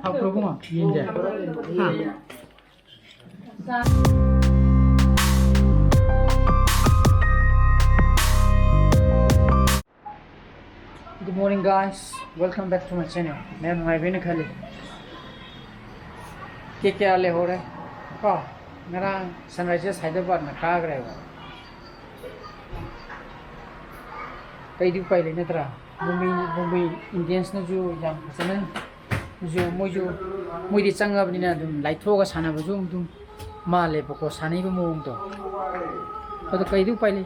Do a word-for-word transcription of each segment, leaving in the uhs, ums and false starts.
ꯍꯥꯎꯇ꯭ꯔꯣ ꯏꯕꯨꯡꯉꯣ? ꯌꯦꯟꯁꯦ? ꯍꯥ? Good morning, guys. Welcome back to my channel. ꯃꯌꯥꯝ ꯅꯨꯡꯉꯥꯏꯕꯤꯅ ꯈꯜꯂꯤ꯫ ꯀꯦ ꯀꯦ ꯑꯥꯔ ꯂꯩꯍꯧꯔꯦ ꯀꯣ꯫ ꯉꯔꯥꯡ ꯁꯟꯔꯥꯏꯖꯔꯁ ꯍꯥꯏꯗ꯭ꯔꯕꯥꯗꯅ ꯀꯥꯈ꯭ꯔꯦꯕ꯫ ꯀꯩꯗꯤ ꯎꯄꯥꯏ ꯂꯩ ꯅꯠꯇ꯭ꯔꯥ? ꯃꯨꯝꯕꯩ, ꯃꯨꯝꯕꯩ ꯏꯟꯗꯤꯌꯟꯁꯅꯁꯨ ꯌꯥꯝ ꯐꯖꯅ, ꯃꯣꯏꯁꯨ, ꯃꯣꯏꯁꯨ, ꯃꯣꯏꯗꯤ ꯆꯪꯉꯕꯅꯤꯅ ꯑꯗꯨꯝ ꯂꯥꯏꯊꯣꯛꯑꯒ ꯁꯥꯟꯅꯕꯁꯨ ꯑꯗꯨꯝ ꯃꯥꯜꯂꯦꯕꯀꯣ, ꯁꯥꯟꯅꯔꯤꯕ ꯃꯑꯣꯡꯗꯣ꯫ ꯑꯗꯣ ꯀꯩꯗꯤ ꯎꯄꯥꯏ ꯂꯩ?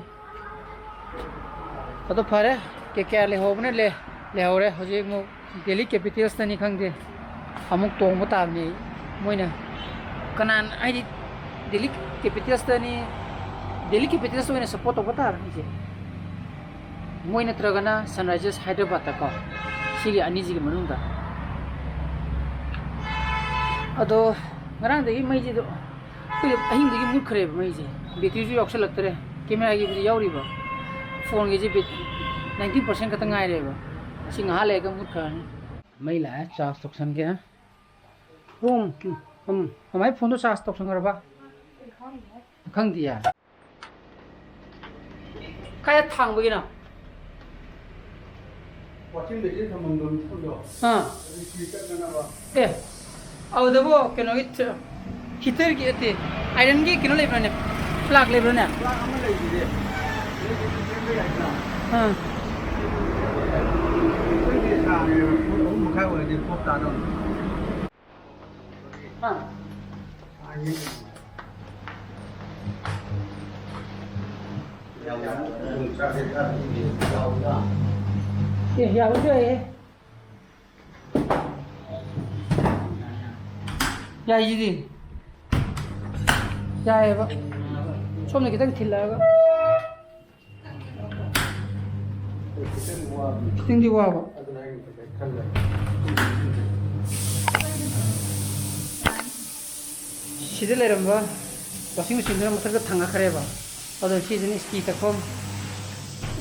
ꯑꯗꯣ ꯐꯔꯦ, ꯀꯦ ꯀꯦ ꯑꯥꯔ ꯂꯩꯍꯧꯕꯅ ꯂꯩ-, ꯂꯩꯍꯧꯔꯦ꯫ ꯍꯧꯖꯤꯛ ꯑꯃꯨꯛ ꯗꯦꯜꯂꯤ ꯀꯦꯄꯤꯇꯦꯜꯁꯇꯅꯤ ꯈꯪꯗꯦ, ꯑꯃꯨꯛ ꯇꯣꯡꯕ ꯇꯥꯕꯅꯤ ꯑꯩ꯫ ꯃꯣꯏꯅ ꯀꯅꯥꯅ, ꯍꯥꯏꯗꯤ, ꯗꯦꯜꯂꯤ ꯀꯦꯄꯤꯇꯦꯜꯁꯇꯅꯤ, ꯗꯦꯜꯂꯤ ꯀꯦꯄꯤꯇꯦꯜꯁꯇ ꯑꯣꯏꯅ ꯁꯞꯄꯣꯔꯠ ꯇꯧꯕ ꯇꯥꯔꯦ ꯑꯩꯁꯦ꯫ ꯃꯣꯏ ꯅꯠꯇ꯭ꯔꯒꯅ ꯁꯟꯔꯥꯏꯖꯔꯁ ꯍꯥꯏꯗ꯭ꯔꯕꯥꯗꯇꯀꯣ, ꯁꯤꯒꯤ ꯑꯅꯤꯁꯤꯒꯤ ꯃꯅꯨꯡꯗ꯫ ꯑꯗꯣ ꯉꯔꯥꯡꯗꯒꯤ ꯃꯩꯁꯤꯗꯣ, ꯑꯩꯈꯣꯏ ꯑꯍꯤꯡꯗꯒꯤ ꯃꯨꯠꯈ꯭ꯔꯦꯕ ꯃꯩꯁꯦ, ꯕꯦꯇ꯭ꯔꯤꯁꯨ ꯌꯥꯎꯁꯜꯂꯛꯇ꯭ꯔꯦ꯫ ꯀꯦꯃꯦꯔꯥꯒꯤꯕꯨꯗꯤ ꯌꯥꯎꯔꯤꯕ, ꯐꯣꯟꯒꯤꯁꯦ ꯕꯦꯠ-, ꯅꯥꯏꯟꯇꯤ ꯄꯥꯔꯁꯦꯟ ꯈꯛꯇ ꯉꯥꯏꯔꯦꯕ꯫ ꯁꯤ ꯉꯥꯏꯍꯥꯛ ꯂꯩꯔꯒ ꯃꯨꯠꯈ꯭ꯔꯅꯤ꯫ ꯃꯩ ꯂꯥꯛꯑꯦ, ꯆꯥꯔꯖ ꯇꯧꯁꯟꯒꯦ꯫ ꯍꯣꯝ, ꯎꯝ, ꯎꯝ꯫ ꯃꯃꯥꯏ ꯐꯣꯟꯗꯣ ꯆꯥꯔꯖ ꯇꯧꯁꯟꯈ꯭ꯔꯕ? ꯈꯪꯗꯤꯌꯦ꯫ ꯀꯥꯏꯗ ꯊꯥꯡꯕꯒꯤꯅꯣ? ꯋꯥꯁꯤꯡ ꯃꯦꯆꯤꯟ ꯊꯝꯐꯝꯗꯣ, ꯃꯐꯝꯗꯣ꯫ ꯑꯥ꯫ ꯑꯗꯨ ꯁꯤ ꯆꯠꯅꯅꯕ꯫ ꯑꯦ, ꯑꯗꯨꯗꯕꯨ ꯀꯩꯅꯣꯒꯤ ꯆ-, ꯍꯤꯇꯔꯒꯤ ꯅꯠꯇꯦ, ꯑꯥꯏꯔꯟꯒꯤ ꯀꯩꯅꯣ ꯂꯩꯕ꯭ꯔꯥꯅꯦ? ꯄ꯭ꯂꯥꯛ ꯂꯩꯕ꯭ꯔꯥꯅꯦ? ꯄ꯭ꯂꯥꯛ ꯑꯃ ꯂꯩꯔꯤꯁꯦ꯫ ꯅꯣꯏꯒꯤꯗꯤ ꯁꯦꯝꯕ ꯌꯥꯏꯗꯅ꯫ ꯑꯥ꯫ ꯑꯩꯈꯣꯏꯗꯤ ꯁꯥꯡꯉꯦꯕ, ꯐꯨꯠ ꯑꯍꯨꯝ ꯃꯈꯥꯏ ꯑꯣꯏꯔꯗꯤ ꯄꯣꯞ ꯇꯥꯗꯧꯅꯤ꯫ ꯑꯥ꯫ ꯑꯦ, ꯌꯥꯕꯁꯨ ꯌꯥꯏꯌꯦ꯫ ꯌꯥꯏꯁꯤꯗꯤ꯫ ꯌꯥꯏꯌꯦꯕ꯫ ꯁꯣꯝꯗ ꯈꯤꯇꯪ ꯊꯤꯜꯂꯛꯑꯒ꯫ ꯈꯤꯇꯪꯗꯤ ꯋꯥꯕ꯫ ꯁꯤꯗ ꯂꯩꯔꯝꯕ ꯋꯥꯁꯤꯡ ꯃꯦꯆꯤꯟꯗꯨꯅ ꯃꯊꯛꯇ ꯊꯥꯡꯒꯠꯈ꯭ꯔꯦꯕ꯫ ꯑꯗꯣ ꯁꯤꯁꯤꯅ ꯏꯁꯇꯤ ꯇꯛꯐꯝ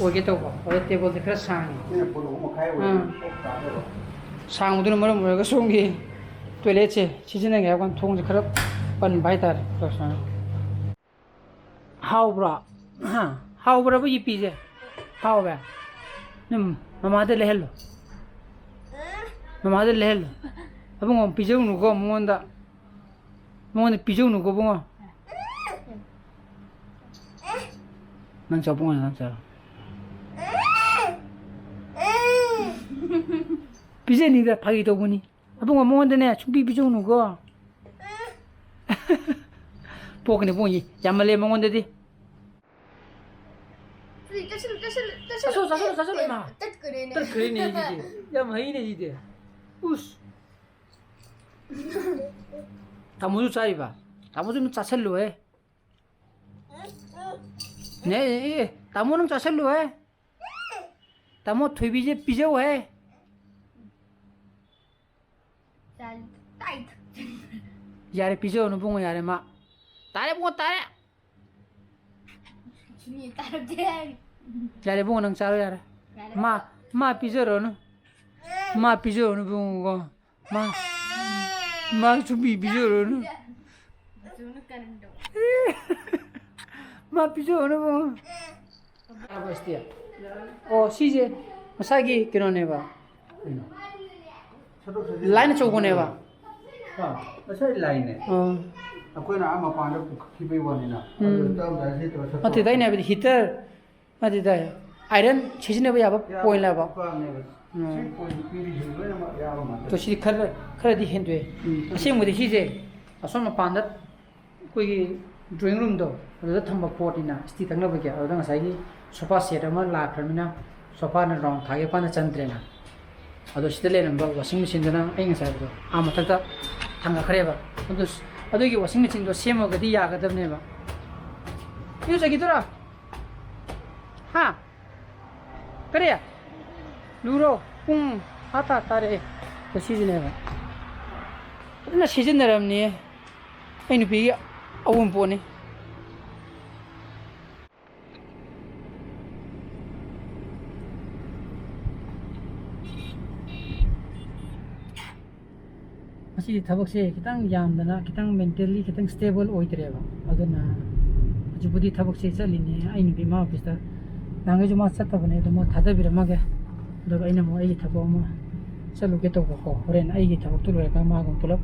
ꯑꯣꯏꯒꯦ ꯇꯧꯕ꯫ ꯑꯗꯣ ꯇꯦꯕꯜꯁꯦ ꯈꯔ ꯁꯥꯡꯉꯤ꯫ ꯁꯤꯅ ꯐꯨꯠ ꯑꯍꯨꯝ ꯃꯈꯥꯏ ꯑꯣꯏꯔꯗꯤ ꯑꯥ꯫ ꯄꯣꯞ ꯇꯥꯗꯧꯕ꯫ ꯁꯥꯡꯕꯗꯨꯅ ꯃꯔꯝ ꯑꯣꯏꯔꯒ ꯁꯣꯝꯒꯤ ꯇꯣꯏꯂꯦꯠꯁꯦ ꯁꯤꯖꯤꯟꯅꯒꯦ ꯍꯥꯏꯕ ꯀꯥꯟꯗ ꯊꯣꯡꯁꯦ ꯈꯔ ꯄꯟꯕ ꯍꯥꯏꯇꯥꯔꯦ꯫ ꯍꯥꯎꯕ꯭ꯔꯣ? ꯍꯥ? ꯍꯥꯎꯕ꯭ꯔꯕ ꯌꯦꯄꯤꯁꯦ? ꯍꯥꯎꯕ꯭ꯔꯥ? ꯎꯝ, ꯃꯃꯥꯗ ꯂꯩꯍꯜꯂꯣ꯫ ꯃꯃꯥꯗ ꯂꯩꯍꯜꯂꯣ꯫ ꯑꯕꯨꯡꯉꯣ, ꯄꯤꯖꯧꯅꯨꯀꯣ ꯃꯉꯣꯟꯗ꯫ ꯃꯉꯣꯟꯗ ꯄꯤꯖꯧꯅꯨꯀꯣ ꯕꯨꯡꯉꯣ꯫ ꯅꯪ ꯆꯥꯎ ꯕꯨꯡꯉꯣ, ꯅꯪ ꯆꯥꯎ꯫ ꯄꯤꯖꯅꯤꯗ, ꯐꯥꯒꯤ ꯇꯧꯕꯅꯤ꯫ ꯑꯕꯨꯡꯉꯣ ꯃꯉꯣꯟꯗꯅꯦ ꯁꯨꯡꯄꯤ ꯄꯤꯖꯧꯅꯨꯀꯣ꯫ ꯄꯣꯛꯀꯅꯤ ꯕꯨꯡꯉꯣ, ꯌꯥꯝꯃꯜꯂꯦ ꯃꯉꯣꯟꯗꯗꯤ꯫ ꯆꯥꯁꯜꯂꯨ, ꯆꯥꯁꯜꯂꯨ, ꯆꯥꯁꯜꯂꯨ꯫ ꯆꯥꯁꯜꯂꯨ, ꯆꯥꯁꯜꯂꯨ, ꯆꯥꯁꯜꯂꯨ, ꯏꯃꯥ꯫ ꯇꯠꯈ꯭ꯔꯦꯅꯦ꯫ ꯇꯠꯈ꯭ꯔꯦꯅꯦ ꯁꯤꯗꯤ꯫ ꯌꯥꯝ ꯍꯩꯅꯦ ꯁꯤꯗꯤ꯫ ꯎꯁ꯫ ꯇꯥꯃꯣꯁꯨ ꯆꯥꯔꯤꯕ? ꯇꯥꯃꯣꯁꯨ ꯑꯗꯨꯝ ꯆꯥꯁꯜꯂꯨꯍꯦ꯫ ꯅꯦ, ꯑꯦ, ꯑꯦ, ꯇꯥꯃꯣ ꯅꯪ ꯆꯥꯁꯜꯂꯨꯍꯦ꯫ ꯇꯥꯃꯣ ꯊꯣꯏꯕꯤꯁꯦ ꯄꯤꯖꯧꯍꯦ꯫ ꯆꯥ-, ꯇꯥꯏ꯫ ꯌꯥꯔꯦ, ꯄꯤꯖꯔꯨꯅꯨ ꯕꯨꯡꯉꯣ, ꯌꯥꯔꯦ ꯃꯥ꯫ ꯇꯥꯔꯦ ꯕꯨꯡꯉꯣ, ꯇꯥꯔꯦ꯫ ꯁꯨꯅꯤ ꯇꯥꯔꯛꯇꯦ ꯍꯥꯏꯔꯤ꯫ ꯌꯥꯔꯦ ꯕꯨꯡꯉꯣ, ꯅꯪ ꯆꯥꯔꯣ ꯌꯥꯔꯦ꯫ ꯌꯥꯔꯦ꯫ ꯃꯥ, ꯃꯥ ꯄꯤꯖꯔꯨꯅꯨ꯫ ꯃꯥ ꯄꯤꯖꯔꯨꯅꯨ ꯕꯨꯡꯉꯣ꯫ ꯃꯥ, ꯃꯥ ꯁꯨꯡꯄꯤ ꯄꯤꯖꯔꯨꯅꯨ꯫ ꯃꯥ ꯄꯤꯖꯔꯨꯅꯨ ꯕꯨꯡꯉꯣ꯫ ꯑꯣ, ꯁꯤꯁꯦ ꯃꯁꯥꯒꯤ ꯀꯩꯅꯣꯅꯦꯕ꯫ ꯀꯩꯅꯣ? ꯂꯥꯏꯟ ꯑꯆꯧꯕꯅꯦꯕ꯫ ꯑꯥ, ꯉꯁꯥꯏ ꯂꯥꯏꯟꯅꯦ꯫ ꯑꯥ꯫ ꯑꯩꯈꯣꯏꯅ ꯑꯥ ꯃꯄꯥꯟꯗ ꯄꯨꯈꯠꯈꯤꯕꯩ ꯋꯥꯅꯤꯅ꯫ ꯎꯝ꯫ ꯑꯗꯨ ꯇꯞ ꯇꯞꯅ ꯁꯤ ꯇꯧꯔ ꯆꯠꯄ ꯅꯠꯇꯦꯗ, ꯑꯩꯅ ꯍꯥꯏꯕꯗꯤ ꯍꯤꯇꯔ, ꯅꯠꯇꯦꯗ, ꯑꯥꯏꯔꯟ ꯁꯤꯖꯤꯟꯅꯕ ꯌꯥꯕ ꯌꯥꯕ ꯄꯣꯏꯟꯂꯕ? ꯄꯣꯏꯟꯅꯦꯕ꯫ ꯎꯝ꯫ ꯁꯤ ꯄꯣꯏꯟ ꯄꯤꯔꯤꯁꯤ ꯂꯣꯏꯅꯃꯛ ꯌꯥꯕ ꯉꯥꯛꯇꯅꯤ꯫ ꯇꯣ, ꯁꯤꯗꯤ ꯈꯔ, ꯈꯔꯗꯤ ꯍꯦꯟꯗꯣꯛꯑꯦ꯫ ꯎꯝ꯫ ꯑꯁꯦꯡꯕꯗꯤ ꯁꯤꯁꯦ ꯑꯁꯣꯝ ꯃꯄꯥꯟꯗ ꯑꯩꯈꯣꯏꯒꯤ ꯗ꯭ꯔꯣꯌꯤꯡ ꯔꯨꯝꯗꯣ, ꯑꯗꯨꯗ ꯊꯝꯕ ꯄꯣꯠꯅꯤꯅ, ꯏꯁꯇꯤ ꯇꯛꯅꯕꯒꯤ꯫ ꯑꯗꯨꯗ ꯉꯁꯥꯏꯒꯤ ꯁꯣꯐꯥ ꯁꯦꯠ ꯑꯃ ꯂꯥꯛꯈ꯭ꯔꯕꯅꯤꯅ, ꯁꯣꯐꯥꯅ ꯔꯥꯎꯟ ꯊꯥꯒꯦ ꯄꯥꯟꯗ ꯆꯟꯗ꯭ꯔꯦꯅ꯫ ꯑꯗꯣ ꯁꯤꯗ ꯂꯩꯔꯝꯕ ꯋꯥꯁꯤꯡ ꯃꯦꯆꯤꯟꯗꯨꯅ ꯑꯩ ꯉꯁꯥꯏ ꯍꯥꯏꯕꯗꯣ ꯑꯥ ꯃꯊꯛꯇ ꯊꯥꯡꯒꯠꯈ꯭ꯔꯦꯕ꯫ ꯑꯗꯨ, ꯑꯗꯨꯒꯤ ꯋꯥꯁꯤꯡ ꯃꯦꯆꯤꯟꯗꯣ ꯁꯦꯝꯃꯒꯗꯤ ꯌꯥꯒꯗꯕꯅꯦꯕ꯫ ꯏꯔꯨꯖꯈꯤꯗꯣꯏꯔꯥ? ꯍꯥ? ꯀꯔꯤ? ꯂꯨꯔꯣ? ꯄꯨꯡ ꯑꯥ ꯇꯥ ꯇꯥꯔꯛꯑꯦ꯫ ꯑꯗꯣ ꯁꯤꯁꯤꯅꯦꯕ꯫ ꯐꯖꯅ ꯁꯤꯖꯤꯟꯅꯔꯕꯅꯤ꯫ ꯑꯩ ꯅꯨꯄꯤꯒꯤ ꯑꯑꯣꯟꯄꯣꯠꯅꯤ꯫ ꯉꯁꯤꯗꯤ ꯊꯕꯛꯁꯦ ꯈꯤꯇꯪ ꯌꯥꯝꯗꯅ, ꯈꯤꯇꯪ mentally ꯈꯤꯇꯪ stable ꯑꯣꯏꯗ꯭ꯔꯦꯕ꯫ ꯑꯗꯨꯅ ꯍꯧꯖꯤꯛꯄꯨꯗꯤ ꯊꯕꯛꯁꯦ ꯆꯠꯂꯤꯅꯦ꯫ ꯑꯩ ꯅꯨꯄꯤ ꯃꯥ office ꯇ, ꯅꯍꯥꯟꯈꯩꯁꯨ ꯃꯥ ꯆꯠꯇꯕꯅꯦ, ꯑꯗꯣ ꯃꯥ ꯊꯥꯗꯕꯤꯔꯝꯃꯒꯦ꯫ ꯑꯗꯨꯒ ꯑꯩꯅ ꯑꯃꯨꯛ ꯑꯩꯒꯤ ꯊꯕꯛ ꯑꯃ ꯆꯠꯂꯨꯒꯦ ꯇꯧꯕꯀꯣ꯫ ꯍꯣꯔꯦꯟ ꯑꯩꯒꯤ ꯊꯕꯛꯇꯨ ꯂꯣꯏꯔꯒ ꯃꯥꯒ ꯑꯃꯨꯛ ꯄꯨꯂꯞ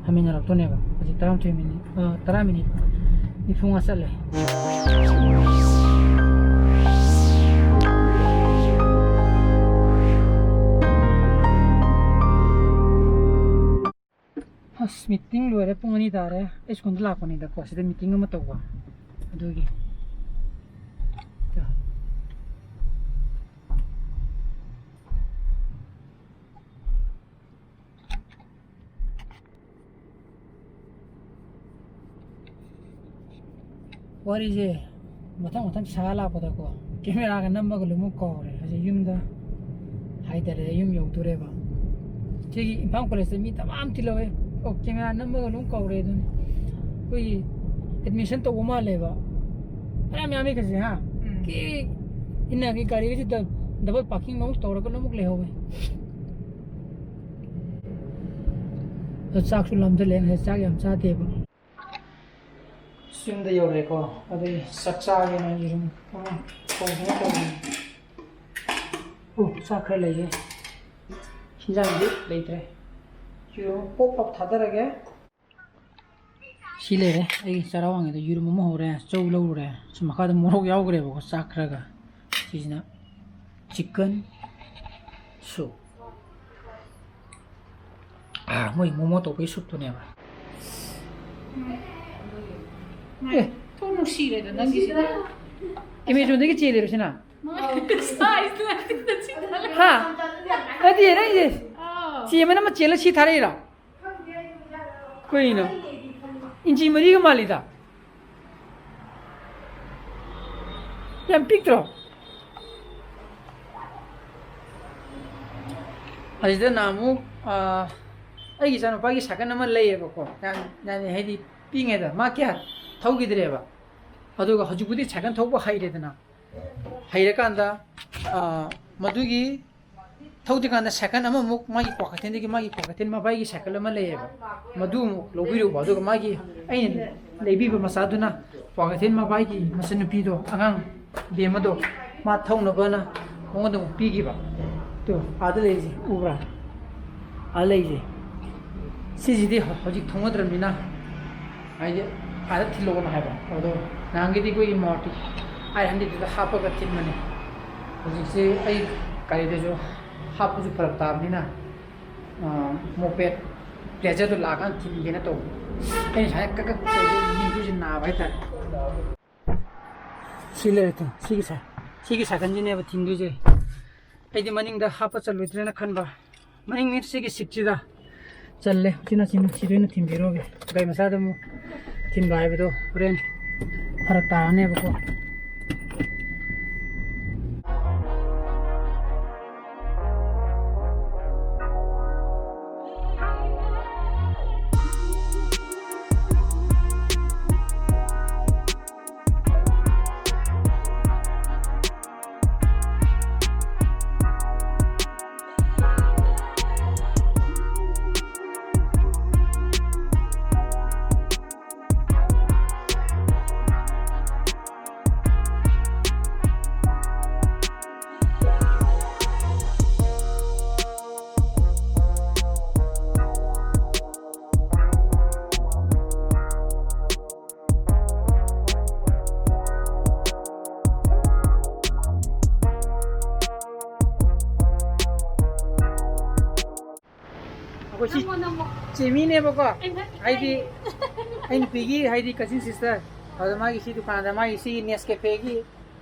ꯍꯟꯃꯤꯟꯅꯔꯛꯇꯣꯏꯅꯦꯕ꯫ ꯍꯧꯖꯤꯛ ꯇꯔꯥꯃꯥꯊꯣꯏ ꯃꯤꯅꯤꯠ, ꯑ, ꯇꯔꯥ ꯃꯤꯅꯤꯠ ꯅꯤꯐꯨ ꯃꯉꯥ ꯆꯠꯂꯦ꯫ ꯑꯁ, meeting ꯂꯣꯏꯔꯦ, ꯄꯨꯡ ꯑꯅꯤ ꯇꯥꯔꯦ꯫ ꯑꯩ school ꯗ ꯂꯥꯛꯄꯅꯤꯗꯀꯣ, ꯁꯤꯗ meeting ꯑꯃ ꯇꯧꯕ, ꯑꯗꯨꯒꯤ꯫ ꯋꯥꯔꯤꯁꯦ ꯃꯊꯪ ꯃꯊꯪ ꯁꯥ ꯂꯥꯛꯄꯗꯀꯣ, camera ꯒ ꯅꯝꯕꯒ ꯂꯣꯏꯅꯃꯛ ꯀꯥꯎꯔꯦ꯫ ꯍꯧꯖꯤꯛ ꯌꯨꯝꯗ ꯍꯥꯏꯇꯥꯔꯦ, ꯌꯨꯝ ꯌꯧꯗꯣꯔꯦꯕ꯫ ꯁꯤꯒꯤ ꯏꯝꯐꯥꯜ college ꯇ ꯃꯤ ꯗꯃꯥ ꯑꯃ ꯇꯤꯜꯍꯧꯋꯦ꯫ ꯑꯣ, camera ꯅꯝꯕꯒ ꯂꯣꯏ ꯀꯥꯎꯔꯦ ꯑꯗꯨꯅꯤ꯫ ꯑꯩꯈꯣꯏꯒꯤ admission ꯇꯧꯕ ꯃꯥꯜꯂꯦꯕ꯫ ꯐꯅꯌꯥꯝ ꯌꯥꯝꯃꯤ ꯀꯩꯁꯦ, ꯍꯥ? ꯎꯝ꯫ ꯀꯤ ꯏꯟꯅꯒꯤ ꯒꯥꯔꯤꯒꯁꯦ ꯗ-, double parking ꯂꯣꯏ ꯇꯧꯔꯒ ꯂꯣꯏꯅꯃꯛ ꯂꯩꯍꯧꯋꯦ꯫ ꯑꯗꯣ ꯆꯥꯛꯁꯨ ꯂꯥꯝꯁꯤꯜꯂꯛꯑꯦ, ꯉꯁꯥꯏ ꯆꯥꯛ ꯌꯥꯝ ꯆꯥꯗꯦꯕ꯫ ꯌꯨꯝꯗ ꯌꯧꯔꯦꯀꯣ, ꯑꯗꯨꯒꯤ ꯆꯥꯛ ꯆꯥꯒꯦꯅ ꯌꯦꯔꯨꯝ ꯑꯃ ꯍꯧꯒꯦꯅ ꯇꯧꯕꯅꯤ꯫ ꯑꯣ, ꯆꯥꯛ ꯈꯔ ꯂꯩꯌꯦ, ꯍꯤꯟꯖꯥꯡꯗꯤ ꯂꯩꯇ꯭ꯔꯦ꯫ ꯌꯦꯔꯨꯝ ꯄꯣꯞ ꯄꯣꯞ ꯊꯥꯗꯔꯒꯦ꯫ ꯁꯤ ꯂꯩꯔꯦ, ꯑꯩꯒꯤ ꯆꯔꯥ ꯋꯥꯡꯉꯦꯗ ꯌꯦꯔꯨꯝ ꯑꯃ ꯍꯧꯔꯦ, ꯆꯧ ꯂꯧꯔꯨꯔꯦ꯫ ꯁꯤ ꯃꯈꯥꯗ ꯃꯣꯔꯣꯛ ꯌꯥꯎꯈ꯭ꯔꯦꯕꯀꯣ, ꯆꯥꯛ ꯈꯔꯒ꯫ ꯁꯤꯁꯤꯅ chicken soup꯫ ꯑꯥ, ꯃꯣꯏ ꯃꯣꯃꯣ ꯇꯧꯕꯒꯤ soup ꯇꯨꯅꯦꯕ꯫ ꯑꯦ꯫ ꯊꯣꯡ ꯅꯨꯡꯁꯤꯔꯦꯗ ꯅꯪꯒꯤꯁꯤꯗꯤ꯫ Amazon ꯗꯒꯤ ꯆꯦꯜꯂꯤꯔꯣ ꯁꯤꯅ? ꯃꯥ-, size ꯇꯨ ꯅꯠꯇꯦ, ꯁꯤ ꯊꯥꯔꯛꯑꯦ꯫ ꯍꯥ? ꯅꯠꯇꯤꯌꯦ, ꯅꯪꯒꯤꯁꯦ꯫ ꯑꯥꯎ꯫ ꯆꯦ ꯑꯃꯅ ꯑꯃ ꯆꯦꯜꯂ ꯁꯤ ꯊꯥꯔꯛꯏꯔꯣ? ꯀꯩꯅꯣ? ꯏꯟꯆꯤ ꯃꯔꯤꯒ ꯃꯥꯜꯂꯤꯗ꯫ ꯌꯥꯝ ꯄꯤꯛꯇ꯭ꯔꯣ? ꯑꯁꯤꯗ ꯅꯍꯥꯟꯃꯨꯛ, ꯑꯥ, ꯑꯩꯒꯤ ꯏꯆꯥꯅꯨꯄꯥꯒꯤ ꯁꯥꯏꯀꯜ ꯑꯃ ꯂꯩꯌꯦꯕꯀꯣ꯫ ꯌꯥꯝ, ꯌꯥꯝ, ꯍꯥꯏꯗꯤ ꯄꯤꯛꯏꯉꯩꯗ꯫ ꯃꯥ ꯀꯌꯥ ꯊꯧꯈꯤꯗ꯭ꯔꯦꯕ꯫ ꯑꯗꯨꯒ ꯍꯧꯖꯤꯛꯄꯨꯗꯤ ꯁꯥꯏꯀꯜ ꯊꯧꯕ ꯍꯩꯔꯦꯗꯅ꯫ ꯍꯩꯔꯀꯥꯟꯗ, ꯑꯥ, ꯃꯗꯨꯒꯤ ꯊꯧꯗ꯭ꯔꯤꯀꯥꯟꯗ ꯁꯥꯏꯀꯜ ꯑꯃꯃꯨꯛ ꯃꯥꯒꯤ ꯀ꯭ꯋꯥꯀꯩꯊꯦꯜꯗꯒꯤ, ꯃꯥꯒꯤ ꯀ꯭ꯋꯥꯀꯩꯊꯦꯜ ꯃꯕꯥꯏꯒꯤ ꯁꯥꯏꯀꯜ ꯑꯃ ꯂꯩꯌꯦꯕ, ꯃꯗꯨ ꯑꯃꯨꯛ ꯂꯧꯕꯤꯔꯨꯕ꯫ ꯑꯗꯨꯒ ꯃꯥꯒꯤ, ꯑꯩꯅ ꯂꯩꯕꯤꯕ ꯃꯆꯥꯗꯨꯅ ꯀ꯭ꯋꯥꯀꯩꯊꯦꯜ ꯃꯕꯥꯏꯒꯤ ꯃꯆꯟꯅꯨꯄꯤꯗꯣ, ꯑꯉꯥꯡ ꯕꯦꯝꯃꯗꯣ, ꯃꯥ ꯊꯧꯅꯕꯅ ꯃꯉꯣꯟꯗ ꯑꯃꯨꯛ ꯄꯤꯈꯤꯕ꯫ ꯇꯨ, ꯑꯥꯗ ꯂꯩꯔꯤꯁꯦ ꯎꯕ꯭ꯔꯥ? ꯑꯥ ꯂꯩꯔꯤꯁꯦ꯫ ꯁꯤꯁꯤꯗꯤ ꯍꯧ-, ꯍꯧꯖꯤꯛ ꯊꯧꯅꯗ꯭ꯔꯕꯅꯤꯅ, ꯍꯥꯏꯗꯤ, ꯑꯥꯗ ꯊꯤꯜꯂꯛꯑꯣꯅ ꯍꯥꯏꯕ꯫ ꯑꯗꯣ ꯅꯍꯥꯟꯒꯤꯗꯤ ꯑꯩꯈꯣꯏꯒꯤ Maruti eight hundredꯗꯨꯗ ꯍꯥꯞꯄꯒ ꯊꯤꯟꯕꯅꯦ꯫ ꯍꯧꯖꯤꯛꯁꯦ ꯑꯩ ꯒꯥꯔꯤꯗꯁꯨ ꯍꯥꯞꯄꯁꯨ ꯐꯔꯛ ꯇꯥꯕꯅꯤꯅ, ꯑ, moped Pleasureꯗꯣ ꯂꯥꯛꯑꯀꯥꯟꯗ ꯊꯤꯟꯒꯦꯅ ꯇꯧꯕ꯫ ꯑꯩꯅ ꯁꯨꯃꯥꯏꯅ ꯀꯛ ꯀꯛ ꯇꯧꯔꯤꯁꯦ ꯅꯤꯡꯊꯨꯁꯦ ꯅꯥꯕ ꯍꯥꯏꯇꯥꯔꯦ꯫ ꯁꯤ ꯂꯩꯔꯦ ꯇꯨ, ꯁꯤꯒꯤ ꯁꯥꯏ-, ꯁꯤꯒꯤ ꯁꯥꯏꯀꯜꯁꯤꯅꯦꯕ ꯊꯤꯟꯗꯣꯏꯁꯦ꯫ ꯑꯩꯗꯤ ꯃꯅꯤꯡꯗ ꯍꯥꯞꯄ ꯆꯜꯂꯣꯏꯗ꯭ꯔꯦꯅ ꯈꯟꯕ꯫ ꯃꯅꯤꯡ ꯃꯤꯠꯁꯤꯒꯤ ꯁꯤꯠꯁꯤꯗ ꯆꯜꯂꯦ꯫ ꯁꯤꯅ ꯁꯤ ꯁꯤꯗ ꯑꯣꯏꯅ ꯊꯤꯟꯕꯤꯔꯣꯒꯦ꯫ ꯒꯥꯔꯤ ꯃꯆꯥꯗ ꯑꯃꯨꯛ ꯊꯤꯟꯕ ꯍꯥꯏꯕꯗꯣ ꯍꯣꯔꯦꯟ ꯐꯔꯛ ꯇꯥꯔꯅꯦꯕꯀꯣ꯫ ꯑꯩꯈꯣꯏ ꯁꯤ ꯅꯝꯃꯣ, ꯅꯝꯃꯣ꯫ ꯆꯦꯃꯤꯅꯦꯕꯀꯣ꯫ ꯑꯩ ꯅꯠꯇꯦ, ꯍꯥꯏꯗꯤ, ꯑꯩ꯫ ꯑꯩ ꯅꯨꯄꯤꯒꯤ, ꯍꯥꯏꯗꯤ, cousin sister꯫ ꯑꯗ ꯃꯥꯒꯤ ꯁꯤ ꯗꯨꯀꯥꯟꯗ ꯃꯥꯒꯤ ꯁꯤ Nescafeꯒꯤ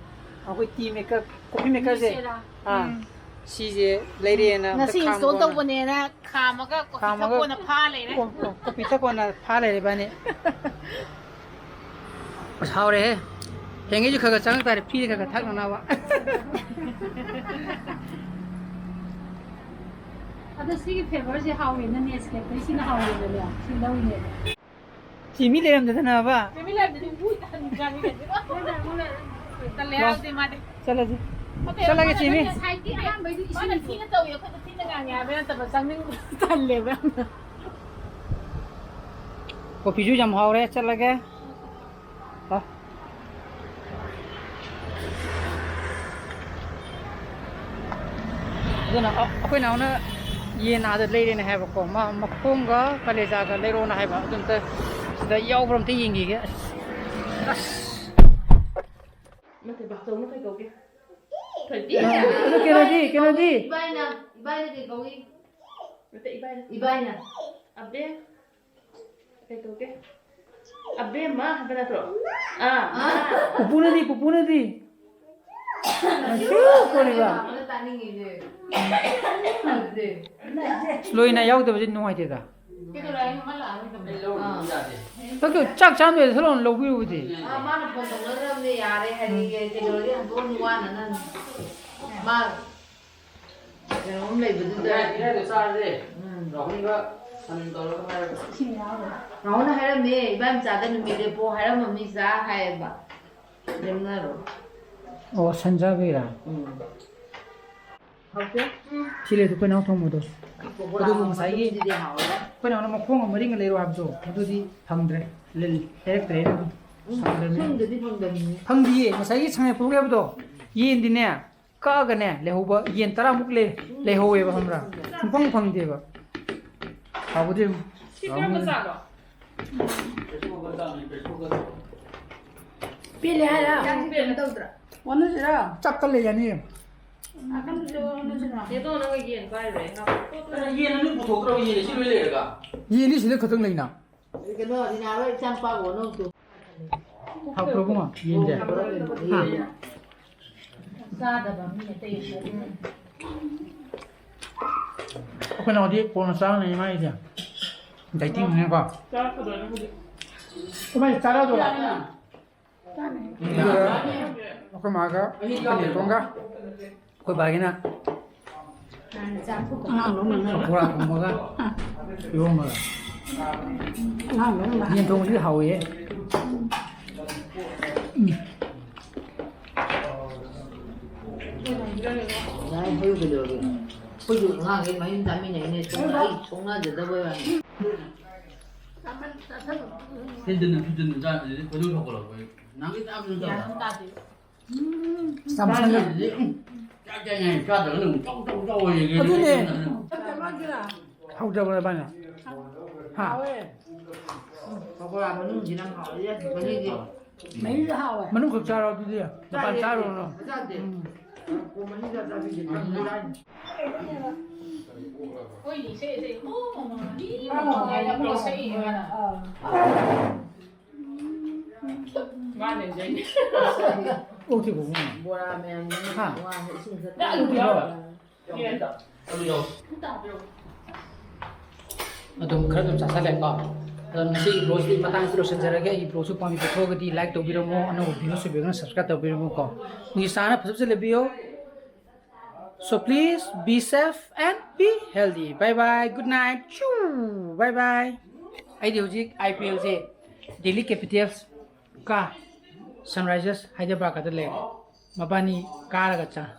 ꯑꯩꯈꯣꯏ tea maker, coffee makerꯁꯦ꯫ ꯃꯤꯁꯦꯔꯥ? ꯑꯥ꯫ ꯎꯝ꯫ ꯁꯤꯁꯦ ꯂꯩꯔꯦꯅ ꯑꯝꯇ ꯉꯁꯤ install ꯈꯥꯝꯃꯣꯅ꯫ ꯇꯧꯕꯅꯦꯅ ꯈꯥꯝꯃꯒ coffee ꯈꯥꯝꯃꯒ ꯊꯛꯄ ꯑꯣꯏꯅ ꯐꯥ ꯂꯩꯔꯦ꯫ ꯀꯣ-, ꯀꯣ-, coffee ꯊꯛꯄ ꯑꯣꯏꯅ ꯐꯥ ꯂꯩꯔꯦ ꯏꯕꯥꯅꯤ꯫ ꯑꯁ, ꯍꯥꯎꯔꯦꯍꯦ꯫ ꯍꯌꯦꯡꯒꯩꯁꯨ ꯈꯔ ꯈꯔ ꯆꯪꯉꯛ ꯇꯥꯔꯦ, ꯐ꯭ꯔꯤꯗ ꯈꯔ ꯈꯔ ꯊꯛꯅꯅꯕ꯫ ꯑꯗꯣ ꯁꯤꯒꯤ flavourꯁꯦ ꯍꯥꯎꯋꯦꯅ Nescafeꯗꯩ ꯁꯤꯅ ꯍꯥꯎꯋꯦꯅꯅꯦ ꯁꯤ ꯂꯧꯔꯤꯅꯦꯕ꯫ ꯆꯦꯃꯤ ꯂꯩꯔꯝꯗꯗꯅꯕ꯫ ꯆꯦꯃꯤ ꯂꯩꯔꯝꯗꯗꯤ ꯎ ꯇꯟ ꯆꯥꯅꯤꯡꯉꯦ꯫ ꯇꯜꯂꯦ ꯍꯥꯏꯕꯗꯤ ꯃꯥꯗꯤ꯫ ꯆꯠꯂꯁꯤ꯫ ꯆꯠꯂꯒꯦ, ꯁꯤꯅꯤ꯫ ꯉꯁꯥꯏꯗꯤ ꯑꯍꯥꯟꯕꯩꯗꯤ ꯏꯁꯤꯡ ꯃꯥꯅ ꯊꯤꯅ ꯇꯧꯏ, ꯑꯩꯈꯣꯏꯅ ꯊꯤꯅ ꯉꯥꯡꯉꯦ ꯍꯥꯏꯕ ꯅꯠꯇꯕ, ꯆꯪꯅꯤꯡꯕ ꯇꯜꯂꯦꯕ ꯌꯥꯝꯅ꯫ ꯀꯣꯐꯤꯁꯨ ꯌꯥꯝ ꯍꯥꯎꯔꯦ, ꯆꯠꯂꯒꯦ꯫ ꯑ꯫ ꯑꯗꯨꯅ, ꯑ, ꯑꯩꯈꯣꯏ ꯅꯥꯎꯅ ꯌꯦꯟ ꯑꯥꯗ ꯂꯩꯔꯦꯅ ꯍꯥꯏꯕꯀꯣ, ꯃꯥ ꯃꯈꯣꯡꯒ ꯀꯂꯦꯖꯥꯒ ꯂꯩꯔꯛꯑꯣꯅ ꯍꯥꯏꯕ, ꯑꯗꯨ ꯑꯝꯇ ꯁꯤꯗ ꯌꯥꯎꯕ꯭ꯔꯥ ꯑꯝꯇ ꯌꯦꯡꯈꯤꯒꯦ꯫ ꯑꯁ, ꯑꯁ꯫ ꯅꯠꯇꯦ, ꯕꯥꯆꯧꯅ ꯀꯩ ꯀꯧꯒꯦ? ꯊꯣꯏꯕꯤ꯫ ꯑꯗꯨ ꯀꯩꯅꯣꯗꯤ, ꯀꯩꯅꯣꯗꯤ? ꯏꯕꯥꯏꯅ, ꯏꯕꯥꯏꯅ ꯀꯩ ꯀꯧꯏ? ꯅꯠꯇꯦ, ꯏꯕꯥꯏꯅ꯫ ꯏꯕꯥꯏꯅ꯫ ꯑꯕꯦ꯫ ꯀꯩ ꯀꯧꯒꯦ? ꯑꯕꯦꯝꯃ ꯍꯥꯏꯕ ꯅꯠꯇ꯭ꯔꯣ? ꯑꯥ꯫ ꯑꯥ꯫ ꯄꯨꯄꯨꯅꯗꯤ, ꯄꯨꯄꯨꯅꯗꯤ? ꯃꯁꯤ ꯀꯣꯜꯂꯤꯕ? ꯇꯥꯅꯤꯡꯉꯤꯅꯦ꯫ ꯂꯣꯏꯅ ꯌꯥꯎꯗꯕꯁꯦ ꯅꯨꯡꯉꯥꯏꯇꯦꯗ꯫ ꯀꯩꯗꯧꯔꯦ? ꯑꯩ ꯃꯃꯜ ꯂꯥꯛꯑꯔꯣꯏꯗꯕꯅꯦ꯫ ꯑꯥ꯫ ꯆꯠꯈ꯭ꯔꯣ, ꯆꯥꯛ ꯆꯥꯔꯝꯗꯥꯏꯗ ꯊꯣꯛꯂꯛꯑꯣ, ꯂꯧꯕꯤꯔꯨꯕꯗꯤ꯫ ꯑꯥ, ꯃꯥꯅ ꯐꯣꯟ ꯇꯧꯅꯗ꯭ꯔꯕꯅꯦ, ꯌꯥꯔꯦ ꯍꯥꯏꯔꯛꯑꯦ꯫ ꯀꯩꯗꯧꯔꯒꯦ? ꯍꯟꯗꯣꯛꯑꯅꯤ ꯋꯥꯅ ꯅꯪ꯫ ꯃꯥ ꯀꯩꯅꯣꯝ ꯂꯩꯕꯗꯨꯗ꯫ ꯏꯔꯥꯏ-, ꯏꯔꯥꯏꯗꯣ ꯆꯥꯔꯁꯦ꯫ ꯎꯝ꯫ ꯔꯥꯍꯨꯜꯒ ꯁꯟ ꯇꯧꯔꯒ ꯍꯥꯏꯔꯒ꯫ ꯏꯁꯤꯡ ꯌꯥꯎꯔꯣꯏ꯫ ꯔꯥꯍꯨꯜꯅ ꯍꯥꯏꯔꯝꯃꯦ, ꯏꯕꯥꯏ ꯃꯆꯥꯗ ꯅꯨꯃꯤꯠ ꯂꯦꯞꯄꯣ ꯍꯥꯏꯔꯝꯃꯕꯅꯤ ꯆꯥ ꯍꯥꯏꯌꯦꯕ꯫ ꯂꯦꯝꯅꯔꯣ꯫ ꯑꯣ, ꯁꯟ ꯆꯥꯕꯩꯔꯥ? ꯎꯝ꯫ ꯍꯥꯎꯇꯦ? ꯁꯤ ꯂꯩ, ꯑꯩꯈꯣꯏ ꯅꯥꯎ ꯊꯣꯡꯕꯗꯣ꯫ ꯑꯗꯨꯕꯨ ꯉꯁꯥꯏꯒꯤ ꯃꯇꯨꯝꯗꯨꯗꯤ ꯍꯥꯎꯔꯣꯏ꯫ ꯑꯩꯈꯣꯏ ꯅꯥꯎꯅ ꯃꯈꯣꯡ ꯑꯃ ꯃꯔꯤꯒ ꯂꯩꯔꯣ ꯍꯥꯏꯕꯗꯣ, ꯑꯗꯨꯗꯤ ꯐꯪꯗ꯭ꯔꯦ꯫ ꯂꯩ-, ꯂꯩꯔꯛꯇ꯭ꯔꯦ꯫ ꯎꯝ, ꯁꯪꯗ꯭ꯔꯕꯅꯤꯅ꯫ ꯁꯪꯗꯗꯤ ꯐꯪꯗꯕꯅꯤ꯫ ꯐꯪꯗꯤꯌꯦ, ꯉꯁꯥꯏꯒꯤ ꯁꯉꯥꯏ ꯄꯨꯔꯛꯑꯦ ꯍꯥꯏꯕꯗꯣ, ꯌꯦꯟꯗꯤꯅꯦ, ꯀꯛꯑꯒꯅꯦ ꯂꯩꯍꯧꯕ ꯌꯦꯟ ꯇꯔꯥꯃꯨꯛ ꯂꯩ-, ꯂꯩꯍꯧꯋꯦꯕ, ꯈꯪꯕ꯭ꯔꯥ? ꯁꯨꯡꯐꯪ ꯐꯪꯗꯦꯕ꯫ ꯍꯥꯎꯕꯗꯤ ꯌꯦꯡꯉꯨ꯫ ꯁꯤ ꯀꯔꯝꯕ ꯆꯥꯅꯣ? ꯄꯦꯜꯂꯦ ꯍꯥꯏꯔ? ꯌꯥꯝ ꯄꯦꯜꯂꯦ꯫ ꯀꯩꯅꯣ ꯇꯧꯗ꯭ꯔꯥ? ꯑꯣꯟꯅꯁꯤꯔꯥ? ꯆꯥꯛꯀ ꯂꯩ ꯌꯥꯅꯤ꯫ ꯅꯥꯀꯟꯗꯨꯁꯨ ꯑꯣꯟꯅꯁꯤꯔꯥ? ꯆꯦꯗꯣ ꯅꯪꯒꯤ ꯌꯦꯟ ꯄꯥꯏꯔꯨꯔꯦ꯫ ꯌꯦꯟ ꯑꯅꯤ ꯄꯨꯊꯣꯛꯇ꯭ꯔꯕ, ꯌꯦꯟ ꯑꯁꯤ ꯂꯣꯏ ꯂꯩꯔꯒ? ꯌꯦꯟꯗꯤ ꯁꯤꯗ ꯈꯛꯇꯪ ꯂꯩꯅ꯫ ꯀꯩꯅꯣ, ꯔꯤꯅꯥ ꯍꯣꯏ ꯏꯆꯥꯅꯨꯄꯥ ꯑꯣꯟꯅꯧ ꯇꯨ꯫ ꯍꯥꯎꯇ꯭ꯔꯣ ꯏꯕꯨꯡꯉꯣ, ꯌꯦꯟꯁꯦ? ꯍꯥ? ꯆꯥꯗꯕ ꯃꯤ ꯑꯇꯩ ꯑꯃ꯫ ꯑꯩꯈꯣꯏ ꯅꯥꯎꯗꯤ ꯀꯣꯟꯅ ꯆꯥꯔꯅꯤ ꯃꯥꯒꯤꯁꯦ꯫ Dieting ꯅꯤꯅꯀꯣ꯫ ꯆꯥꯔꯛꯀꯗꯣꯏꯅꯦ ꯍꯧꯖꯤꯛ꯫ ꯀꯃꯥꯏꯅ ꯆꯥꯔꯛꯑꯗꯣꯏꯔꯣ? ꯑꯗꯨꯒ ꯑꯩꯈꯣꯏ ꯃꯥꯒ, ꯑꯩꯈꯣꯏ ꯅꯦꯇꯣꯟꯒ, ꯑꯩꯈꯣꯏ ꯕꯥꯒꯤꯅ ꯑꯉꯥꯡ ꯂꯧꯅꯅꯕ꯫ ꯄꯀꯣꯔꯥ ꯊꯣꯡꯕꯒ ꯏꯔꯣꯝꯕꯒ꯫ ꯑꯉꯥꯡ ꯂꯧꯅꯅꯕ꯫ ꯌꯦꯟ ꯊꯣꯡꯕꯁꯤꯗꯤ ꯍꯥꯎꯋꯤꯍꯦ꯫ ꯎꯝ꯫ ꯍꯥꯏꯌꯨ ꯀꯩꯗꯧꯔꯒꯦ? ꯑꯩꯈꯣꯏꯁꯨ ꯑꯉꯥꯡꯈꯩ ꯃꯌꯨꯝ ꯆꯥꯃꯤꯟꯅꯩꯅꯦ, ꯁꯨꯝ ꯑꯩ ꯁꯣꯛꯅꯖꯗꯕ ꯋꯥꯅꯤ꯫ ꯍꯦꯟꯖꯟꯅ ꯐꯨꯖꯟꯅ ꯆꯥꯗ꯭ꯔꯗꯤ ꯈꯣꯏꯗꯧ ꯁꯥꯎꯒꯠꯂꯛꯄ꯫ ꯅꯪꯒꯤ ꯆꯥꯕꯗꯨ ꯒ꯭ꯌꯥꯟ ꯑꯃ ꯇꯥꯗꯦ꯫ ꯌꯥꯝ ꯁꯪꯉꯦ꯫ ꯆꯥꯗ꯭ꯔꯗꯤ, ꯎꯝ, ꯆꯥꯛ ꯆꯥꯏꯉꯩ ꯆꯥꯗ꯭ꯔꯒꯅ ꯑꯃꯨꯛ ꯆꯥꯎ ꯆꯥꯎ ꯆꯥꯎ ꯑꯣꯏꯔꯦ꯫ ꯑꯗꯨꯅꯦ꯫ ꯍꯧꯗꯕ꯭ꯔꯥ ꯏꯕꯥꯅꯤ? ꯍꯥ? ꯍꯥꯎꯋꯦ꯫ ꯄꯀꯣꯔꯥ ꯃꯅꯨꯡꯁꯤꯅ ꯍꯥꯎꯔꯤꯁꯦ, ꯃꯍꯤꯗꯤ꯫ ꯃꯍꯤꯁꯨ ꯍꯥꯎꯋꯦ꯫ ꯃꯅꯨꯡ ꯈꯛ ꯆꯥꯔꯣ ꯑꯗꯨꯗꯤ꯫ ꯃꯄꯥꯟ ꯆꯥꯔꯨꯔꯅꯨ꯫ ꯆꯥꯗꯦ꯫ ꯎꯝ꯫ ꯀꯣ ꯃꯍꯤꯗ ꯆꯥꯕꯤꯁꯦ꯫ ꯃꯍꯤꯗ꯫ ꯑꯣꯛꯇꯤ ꯄꯨꯡ꯫ ꯕꯣꯔꯥ ꯃꯌꯥꯝꯗꯨꯅ ꯍꯥ? ꯋꯥꯅ ꯏꯁꯤꯡ ꯊꯛꯄ꯫ ꯑꯣꯛꯇꯤ ꯄꯨꯡ꯫ ꯑꯗꯨꯝ ꯈꯔ ꯑꯗꯨꯝ ꯆꯥꯁꯜꯂꯦꯀꯣ꯫ ꯑꯗꯣ ꯉꯁꯤꯒꯤ vlogꯁꯤꯗꯤ ꯃꯇꯥꯡꯁꯤꯗ ꯂꯣꯏꯁꯤꯟꯖꯔꯒꯦ꯫ ꯑꯩꯒꯤ vlogꯁꯤ ꯄꯥꯝꯕꯤꯕ ꯊꯣꯛꯑꯒꯗꯤ like ꯇꯧꯕꯤꯔꯝꯃꯣ, ꯑꯅꯧꯕ viewerꯁꯨ ꯑꯣꯏꯕꯤꯔꯒꯅ subscribe ꯇꯧꯕꯤꯔꯝꯃꯣꯀꯣ꯫ ꯅꯣꯏꯒꯤ ꯆꯥꯅ ꯐꯖ ꯐꯖ ꯂꯩꯕꯤꯌꯣ꯫ So please be safe and be healthy. Bye bye. Good night. Choo. Bye bye. ꯑꯩꯗꯤ ꯍꯧꯖꯤꯛ IPLꯁꯦ Delhi Capitals ꯀ Sunrisers Hyderabad ꯀꯗ ꯂꯩꯔꯦ꯫ ꯃꯕꯥꯅꯤ ꯀꯥꯔꯒ ꯆ-,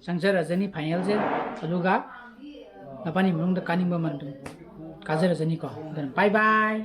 ꯆꯪꯖꯔꯖꯅꯤ finalꯁꯦ꯫ ꯑꯗꯨꯒ ꯃꯕꯥꯅꯤ ꯃꯅꯨꯡꯗ ꯀꯥꯅꯤꯡꯕ ꯑꯃ ꯑꯗꯨꯝ ꯀꯥꯖꯔꯖꯅꯤꯀꯣ꯫ ꯑꯗꯨꯅ bye bye.